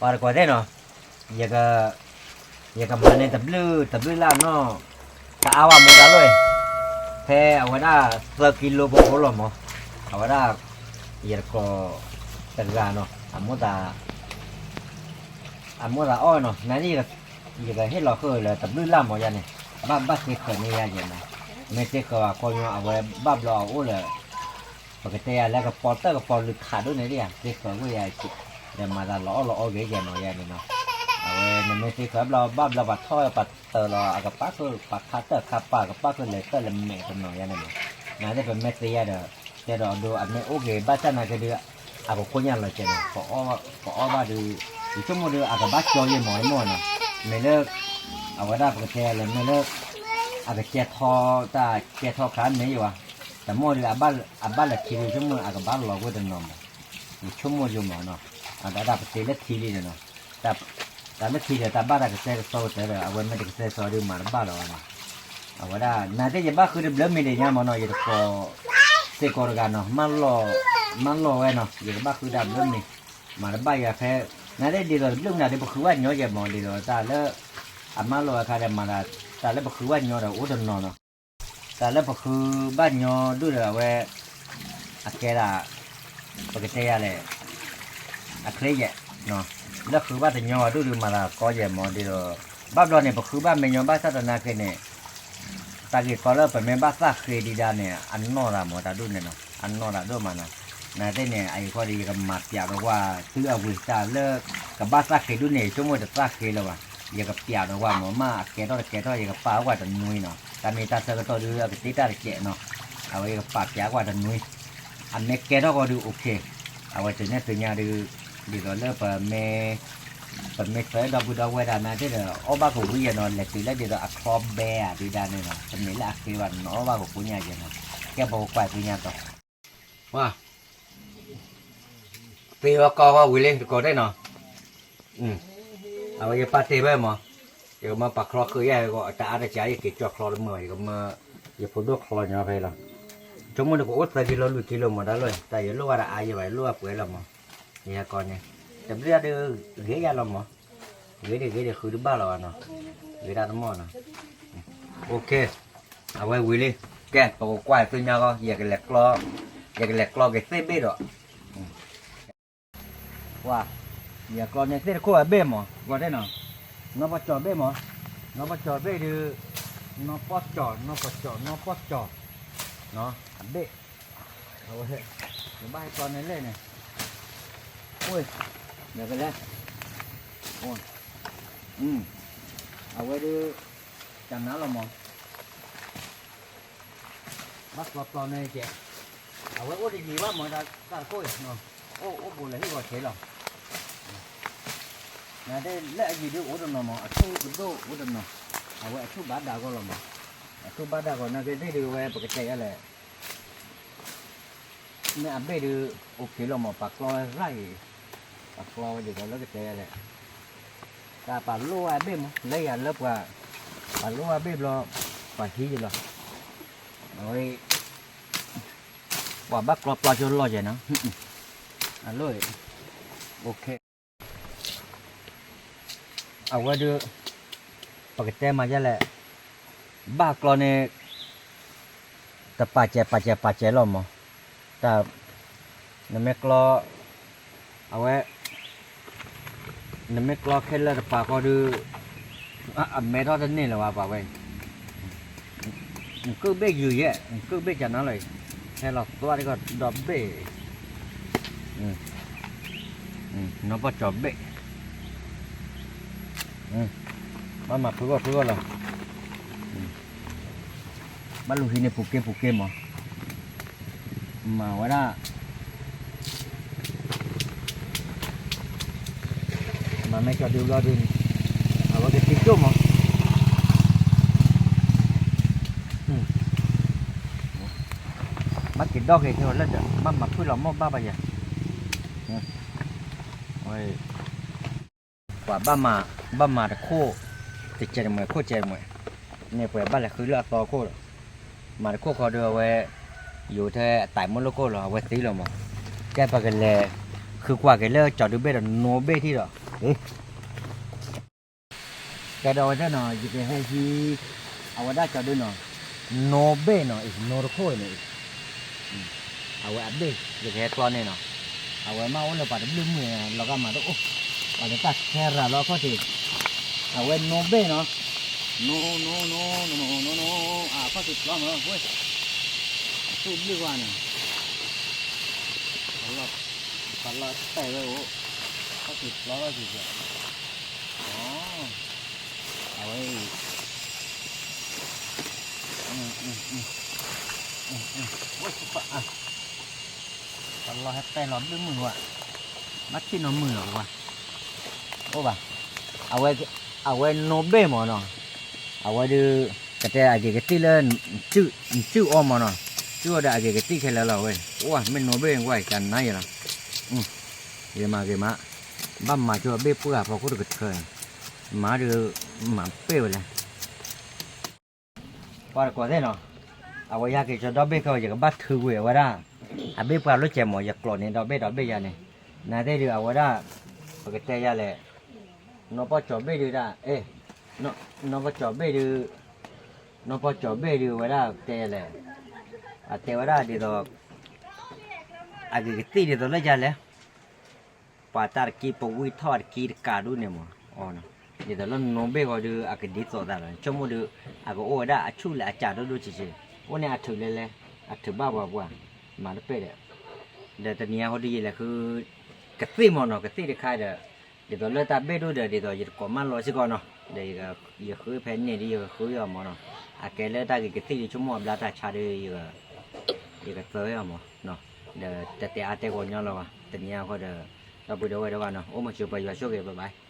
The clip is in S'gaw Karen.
ပှၤတကိးသ့ၣ်နီၤ, ယက, ယကမၤန့ၢ်တဘျုးတဘျုးလၢ်နီၢ်, ကအါဝဲမိၢ်တၢ်လီၤ, ဖဲအဝဲဒၣ်သၢကံလိဖိဖိလီၤမး, အဝဲဒၣ်, ယတကိးတဂၤနီၤ, အမိၢ်သး အမိၢ်သးအီၣ်နီၤ, န ယကဟ့ၣ်လီၤဃုာ်လၢတဘျုးလၢ်မး ယၤန့ၣ်, ဘၣ်ဘၣ်သ့ဃၢၤန့ၢ်ယၤယဲနီၤ, မ့ၢ်သ့ဃၢၤအခီပညီ အဝဲဘၣ်ဘျီအအိၣ်လၢ ပကတဲယၤလၢကပီၤတၢၢ်ကပီၤလုၢ်ခးဒိၣ်န့ၣ်ဒၣ်ယၤ သ့ဃၢၤကွံာ်ယၤ, ဒီးမၤသးလီၤအီၣ်လီၤအီဂ့ၤယဲနီၤ ယၤန့ၣ်နီၤ, အဝဲနမ့ၢ်သ့ဃၢၤဘျီဘၣ်ဘျီပှၤထီၣ်ပှၤတၢၢ်လီၤ အကပၣ်ဃုာ်ပှၤခးတၢၢ်ခးပၢ် အကပၣ်ဃုာ်လဲၤတၢၢ်လဲၤမဲာ်တနီၤယၤန့ၣ်နီၤ, နသ့ၣ်ပမ့ၢ်သ့ယၤဒီး, တဲဒီးဒိအမ့ၢ်အိၣ်ဂ့ၤဘၣ်ဆၣ်နာ်က့ဒုး, အကကိညၢ်လီၤကဲနီၤ, ကအီၣ်ဘၣ်ဒုး, ယဆိကမိၣ်ဒုး အကဘၣ်ကၠီယဲမး မ့ၢ်နီၤ, မ့ၢ်လၢ, အဝဲဒၣ်ပကတဲလဲၣ် မ့ၢ်လၢ, အကကဲထီ, တၢ်ကဲထီခါမ့ၢ်ယဝၤ, တမ့ၢ်ဒုး, အဘၣ်လဲၤထံဒုး ဆိကမိၣ်အကဘၣ်လီၤကွံာ်တနီၤမး, ယဆိကမိၣ်ယိမးနီၤ, အဒၣ်ပသ့လၢထံလံန့ၣ်နီၤ, တၢ်လၢထံဒီးတၢ်ဘၣ်တၢ်ကစဲကစီကတၢၢ်ဒီး အဝဲမ့ၢ်တကစဲကစီဒုးမၤတဘၣ်လီၤနီၤ, အဝဲဒၣ် နသ့ၣ်ယဘၣ်ဃုတဘျၢမံၤဒံးညါမးနီၤ ယတကိး, စ့ၢ်ကီးတဂၤနီၤ, မၢလီၤဝဲနီၤ ယကဘၣ်ဃုတၢ်ဘျၢမံၤ, မၤတဘၣ်ယၤဖဲ, နသ့ၣ်ဒ်သိးတဘျုးမနုၤဒုးပဃုဘၣ်ညီယဲမး ဒ်သိးတၢ်လၢ, အမၢလီၤဝဲခါဒီးမၤသး, တၢ်လၢပဃုဘၣ်ညီဒီးအိၣ်တနီၤနီၤ, တၢ်လၢပဃုဘၣ်ညီဒုးဒီးအဝဲ, အကဲဒၣ်, ပကတဲယၤလဲၣ်, အချ့ယဲၢ်, လၢဃုဘၣ်တညီအဒုးဒုးမၤသးကီယဲမး ဒ်သိး, ဘၣ်ဘျီန့ၣ် ပဃုဘၣ်မဲာ်ညီဘၣ်ဆၣ်သနာ်က့န့ၣ် တၢ်ဂ့ၢ်ကီလၢပမ့ၢ်ဘၣ်သၣ်ဃ့ဒံးဒၣ်န့ၣ် အနီၢ်သးမး တၢ်ဒိၣ်န့ၣ်နီၤ အနီၢ်သးဒိၣ်မးနီၤ, နသ့ၣ်န့ၣ် အအံၤဃီဒီး ယကမၤပျးဒီးကွၢ်သုအဝံၤတၢ်လၢ, ကဘၣ်သၣ်ဃ့ဒုးန့ၣ် ဆိကမိၣ်တသၣ်ဃ့လၢၤဘၣ်, ယကပျးဒီးကွၢ်မး မ့ၢ်အကဲထီၣ်တကဲထီၣ် ယကပာ်ကွၢ်တနွံနီၤ တၢ်မ့ၢ်တၢ်ဆၢကတီၢ်ဒုးအကတ့တၢ်တကဲးနီၤ, အဝဲယကပာ်ပျးကွၢ်တနွံ, အမ့ၢ်ကဲထီၣ်ဃီဒုး okay, အဝဲတုၤန့ၣ်သုညါဒုး, ဒ်သိးလၢပမ့ၢ် ပမ့ၢ်သၢဒီပုၢ်ဒီဝဲၢ်ဒၣ်နၤသ့ၣ်ဒီး အီၣ်ဘၣ်ကဝံၤယဲနီၤ လဲၤတုၤလၢဒ်သိးအချီဘဲဧါဒုးဒၣ်န့ၣ်နီၤ တမ့ၢ်လၢအဃ့ဘၣ်နီၤ အီၣ်ဘၣ်ကကိညါယဲနီၤ, ကဲပကကွၢ်သ့ၣ်ညါတီၤ, သ့ဝဲကီၢ်ဝဲဝံၤလံတကိးသ့ၣ်နီၤ, အဝဲယပာ်တ့ၢ်ဖဲမး, ယကမၢပာ်ချီဃုာ်ယဲဂီၤ တအါတကးယက့ၤကၠီၣ်ချီတမုာ်ဘၣ် ယကမၢ, ယဖိဒိၣ်ချီညီဖဲလီၤ, ဆိကမိၣ်န့ၣ်ကအိၣ်သၢကံလိလွံၢ်ကံလိမး တၢ်လၢ, တၢ်ယလိၣ်ဘၣ်တအါယဲဘၣ် ယလိၣ်ဘၣ်ပှဲၤလီၤမး, ယဟဲကီန့ၣ်, တဘျုးဒုး, ဂ့ၤယၤလီၤမး, ဂ့ၤဒံးဂ့ၤဒံးဃုတဘၣ်လီၤဘၣ်နီၤ, ဂ့ၤတၢ်တမီၢ်နီၤ, okay, အဝဲဝံၤလံ, ကဲပကကွၢ်သုညါဂီၤ ယကလဲၤကျီ, ယကလဲၤကျီက့ၤသ့ၣ်ဘ့ၣ်ဒီး ကွၢ်, ယကျီန့ၢ်သ့ၣ်တခိၣ်အဘ့ၣ်မး ကွၢ်တဲနီၤ, နီၢ်ပီၢ်ကၠီၤဘ့ၣ်မး, နီၢ်ပီၢ်ကၠီၤဘ့ၣ်ဒုး, နီၢ်ပီၢ်ကၠီၤ နီၢ်ပီၢ်ကၠီၤ နီၢ်ပီၢ်ကၠီၤ, အဘ့ၣ်, အဝဲ, ယဘၣ်ဟဲကျီန့ၢ်လဲၣ်န့ၣ်, အိၣ်, လဲၤကလဲၤ, အိၣ်, အဝဲဒုး, ကနၤလီၤမး ဘၣ်ကျီကျီန့ၣ်ကဲ, အဝဲအိၣ်တယံာ်ဘၣ်မး တၢ်တခိၣ်အံၤ, အိၣ်အိၣ်ဘူးလၢဟံၣ်ဂီၤဆဲးလီၤ, နတဲလၢအယံာ်ဒုးအိၣ်တနီၤမး အထူၣ်ကဒိၣ်အိၣ်တနီၤ, အဝဲအထူၣ်ဘၣ်ဒၣ်ဂီၢ်လီၤမး, အထူၣ်ဘၣ်ဒၣ်ဂီၢ် နာ်က့သ့ၣ်ဒုးဝဲပကတဲယဲလဲၣ် မ့ၢ်အဘ့ၣ်ဒုး, okay လီၤမး ပာ်ကျီဝဲရၣ်အံၤ, ပာ်ကျီဝဲဒ်သိးလၢကတဲလဲၣ်, တၢ်ပာ်လိၣ်ဝဲအဘ့ၣ်မး လၢယၤလၢပှၤ, ပာ်လိၣ်ဝဲအဘ့ၣ်ဘျီ, ပှၤဟံးယလီၤ, အဝဲ, ပှၤဘၣ်ကျီပျီကၠိလီၤယဲနီၤ, အလိၣ်, okay အဝဲဒုး, ပကတဲမၤယဲလဲၣ်, ဘၣ်ကျီန့ၣ်, တပာ်စဲးပာ်စဲးပာ်စဲးလီၤမး, တၢ်, နမ့ၢ်ကျီ, အဝဲ, နမ့ၢ်ကျီခဲလၢာ်တပာ်ဃီဒုး, အမဲထီၣ်တန့ၢ်လၢၤဘၣ်ပှၤဝဲ နကုၢ်ဘ့ၣ်ယုာ်ယဲ, နကုၢ်ဘ့ၣ်ကနၤလီၤအံၤ, ဟဲလီၤသွါတကီၢ်ဒီဘ့ၣ်, နီၢ်ပီၢ်ကၠီၤဘ့ၣ်, ဘၣ်မၤဖုဂီၢ်ဖုဂီၢ်လီၤ, ဘၣ်လူၤဟံးန့ၢ်ပူၤက့ပူၤက့မး, မၤဝဲဒၣ် မၤမ့ၢ်ကၠီဒုးဘျီဒုးန့ၣ်, အဝဲကသံကၠိၣ်မး, ဘၣ်က့ၤဒီၣ်က့ၤက့ၤလၢဒီး ဘၣ်မၤဖုၣ်လီၤမ့ၢ်ဘၣ်ဘၣ်ယၤ, ပှၤဘၣ်မၤ, ဘၣ်မၤတခိၣ်, တစဲးတမှဲၤခိၣ်စဲးတမှဲၤ, န့ၣ်ပှၤဘၣ်လဲၤဃုလၢအသီခိၣ်ဒီး, မၤတခိၣ်ဃီဒီးအဝဲ, ယိၤထဲအတၢ်မုၢ်လိၣ်ခိၣ်လီၤ အဝဲသံလီၤမး, ကဲပကလဲၤ, ဃုကွၢ်က့ၤလၢကၠီဒုးဘ့ၣ်ဒီးနိဘ့ၣ်ထံၣ်ဒီး, ကဲဒီးဝဲဒၣ်နီၤ ယကဟဲဟံး အဝဲဒၣ်ကၠီဒုနီၤ, နိဘ့ၣ်နီၤ အံၤ နိတခိၣ်အံၤန့ၣ် အဝဲအဘ့ၣ် ယကဟဲကျီန့ၣ်နီၤ, အဝဲမ့ၢ်အိၣ်လၢပှၤတဘျုးမုၢ်လီၤဂာ်မးတအိၣ်, ပှၤလၢတၢ်ခဲရၤလီၤအခီၣ်ထံး, အဝဲနိဘ့ၣ်နီၤ, နိ နိ နိ နိ နိ နိ အခီၣ်ထံးပျီမးဝဲ, အသူၣ်ဘျုးဝဲန့ၣ် ပှၤလီၤတဲာ်ဝဲအိၣ်, အခီၣ်ထံးပျီဝဲက့ၤက့ၤ, အဝဲအံၤ ဝဲ ပှၤလီၤဟဲတဲာ်လီၤဘျုးမုၢ်ဝဲ, ဘၣ်ထံၣ်နီတမုာ်လီၤဝဲ, အိၣ်ဘၣ်, အဝဲ အဝဲနိဘ့ၣ်မးနီၤ, အဝဲဒုး ကတဲအဂ့ၤကသံၣ်လၢ နစုၣ်အီၤမးနီၤ, စုၣ်အီၤဒီးအဂ့ၤကသံၣ်ခဲလၢာ်လီၤဝဲ, အိၣ် မ့ၢ်နိဘ့ၣ်ကွၢ် ကနါယဲလီၤ, ဂ့ၤမးဂ့ၤမး, ဘၣ်မၤဆိအဘ့ၣ်ပှၢ်ဖီခိၣ်တကထၢ, မၤဒုး မၤပ့ၢ်ဝဲလဲၣ် ပှၤတကိးသ့ၣ်နီၤ, အဝဲယဟဲက့ၤကၠီဒီဘ့ၣ်ခဲအံၤ ယကဘၣ်ထုးကွံာ်အဝဲဒၣ် အဘ့ၣ်ပှၢ်လိၣ်ကဲမး ယကျိးန့ၢ်ဒီဘ့ၣ်ဒီဘ့ၣ်ယၤန့ၣ်, နာ်သ့ၣ်ဒုးအဝဲဒၣ် ပကတဲယၤလဲၣ်, နီၢ်ပီၢ်ကၠီဘ့ၣ်ဒုးဒၣ်, နီၢ်ပီၢ်ကၠီဘ့ၣ်ဒုး, နီၢ်ပီၢ်ကၠီဘ့ၣ်ဒုးဝဲဒၣ်တဲယၤလဲၣ်, အတဲဝဲဒၣ်ဒ်သိး အဂ့ၤကသံၣ်ဒ်သိးလၢယၤလဲၣ် ပှၤတၢ်တကံပဝံထီၣ်တကံတကးဒိၣ်န့ၣ်မး, ဒ်သိးလၢနိဘ့ၣ်ဃီဒုး အကဒ်သိးသးလီၤ, ဆိကမိၣ်ဒုး အကအိၣ်ဝဲဒၣ်အဆူၣ်လၢအစးဒိၣ်ဒိၣ်ဆံးဆံး, အိၣ်န့ၣ်အထုးလဲလဲ, အထုးဘၣ်ပှၤပှၢ်, မၤတပဲၢ်ဒီး, ဒီးတနံၤအံၤဃီဒုးယလဲၤဃု ကသ့ၣ်မးနီၤ, ကသ့ၣ်တခါဒီး, ဒ်သိးလၢတၢ်ဘ့ၣ်ဒိၣ်ဒီး ဒ်သိးယတကိးမးလီၤစ့ၢ်ကီးနီၤ, ဒီးယဃုဖဲန့ၣ်ဒုး ယကဃုအီၤမးနီၤ, အကဲလၢတၢ်ဂ့ၤကသ့ၣ်ဒုး ဆိကမိၣ်အဘျါတၢ်ဆါဒုး ယကသၢအီၤမး, ဒီးတတဲအါတဲဂီၤညီလီၤဘၣ်, တနံၤအံၤဃီဒီး, ဒီပုၢ်ဒီဝဲၢ်ဒိၣ်ဘၣ်နီၤ, အိၣ်မုာ်ဆိပၢၤယွၤဆိၣ်ဂ့ၤ bye bye.